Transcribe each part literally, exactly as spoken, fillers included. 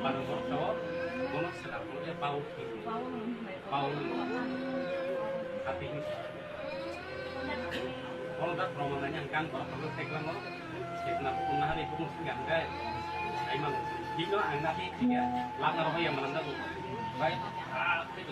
Mano borok sao, bono swkang phuru khe Paul hinwi. Paul hinwi. Hati hinwi. Bono da proman nani ang kang borok phuru thek lango. Sejna bukhung naharwi bukhung singkha hwnkhe. Ai mano. Bino ang naharwi thikya. Lama rohoi ya manang da bukhung. Bai. Ah, thik.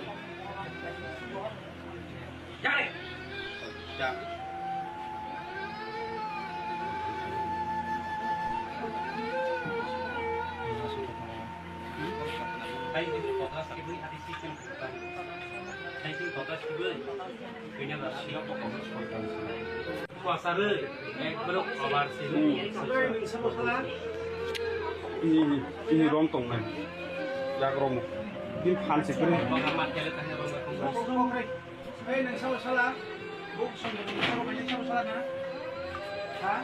Ini, ini rom tongnai. Yak rom. Ini phan se kene. Hei, nwng sabo sala? Buk songni nwng sabo khaini sabo sala na? Ha?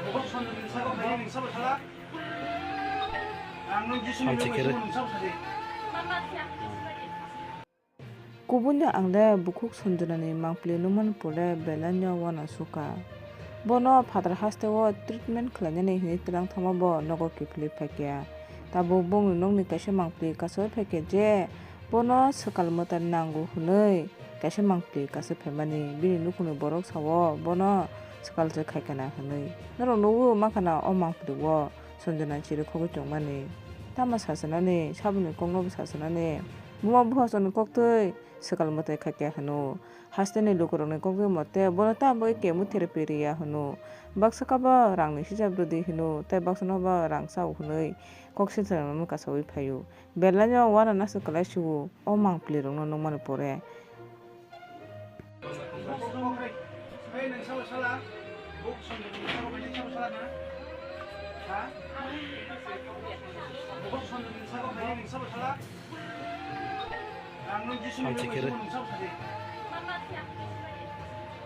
Buk songni nwng sabo khaini nwng sabo sala? Ang nwng Jisuni nwng sabo sadi. Kubun ya ang le bukhuk Sanjana ni mangpili nukmani pore belai no wana suka. Bono phatar haste o treatment khlainani hinwi twlang thangma bo nogo kiphilwi phaikha. Tabuk bongni nokni kaisa mangpili kasawi phaikha je bono swkal mwtai nango hwnwi kaisa mangpili kasa phaimani. Bini nukhungni borok sao bono swkal se khaikha na hwnwi. Norok nugwi mankha na o mangpili o Sanjana chirikhogwi tongmani. Tamo sachinani, saboni kokno bo sachinani. Buma buphasongni koktwi swkal mwtai khaikha hwno. Hasteni lukurokni koktwi mote bono tamo chemotherapy riya hwno. Baksa kabo rangni sijap rwdi hwno, tei baksa nobo rang chao hwnwi kok sitharmano kasawi phaio. Belai no uanana se kwlai sio, o mangpili rokno nukmani pore. Ang nung Jisu ni Hamsi mung kere. Nung sabo sadi.